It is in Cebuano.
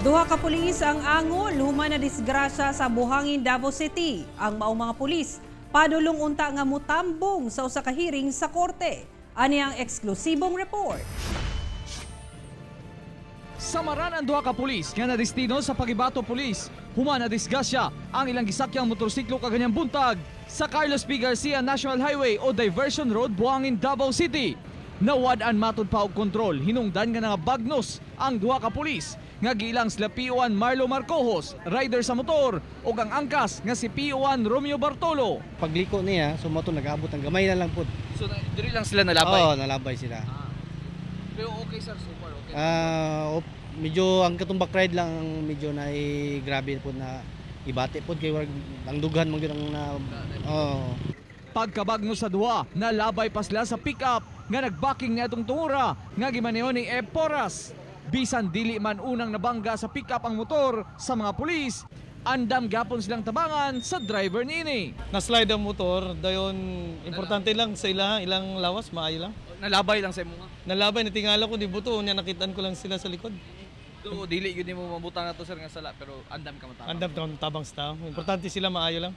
Duha ka pulis ang angol human na disgrasya sa Buhangin, Davao City. Ang maong mga pulis padulong unta nga mutambong sa usa ka hearing sa korte. Ani ang eksklusibong report. Samaran ang duha ka pulis nga nadestino sa Paquibato Police. Human na disgrasya ang ilang gisakyang motorsiklo kaganyang buntag sa Carlos P. Garcia National Highway o Diversion Road, Buhangin, Davao City. Nawad-an matud pa og kontrol, hinungdan nga nangabagnos ang duha ka pulis nga giilang sila PO1 Marlo Marcojos, rider sa motor, ug ang angkas nga si PO1 Romeo Bartolo. Pagliko niya, so mo to nag-abot ang gamay na lang pud. So diri lang sila nalabay. Oo, nalabay sila. Pero okay, sir, so far okay. Medyo ang katong back ride lang ang medyo na grabe pud na ibati pud kay warag ang dughan man gyud ang na, oh. Pagkabagno sa duha, nalabay pa sila sa pick-up nga nagbacking niadtong tungura nga gimaneho ni Eporas. Bisan dili man unang nabangga sa pick-up ang motor sa mga pulis, andam gapon silang tabangan sa driver niini. Na-slide ang motor, dayon importante lang sa ilang lawas, maayo lang. Nalabay lang sa imo. Nalabay, natingala ko di buto, unya nakitaan ko lang sila sa likod. So dili gyud nimo mabutang na to, sir, nga sala, pero andam ka matabang. Andam tabang sa tao. Importante sila maayo lang.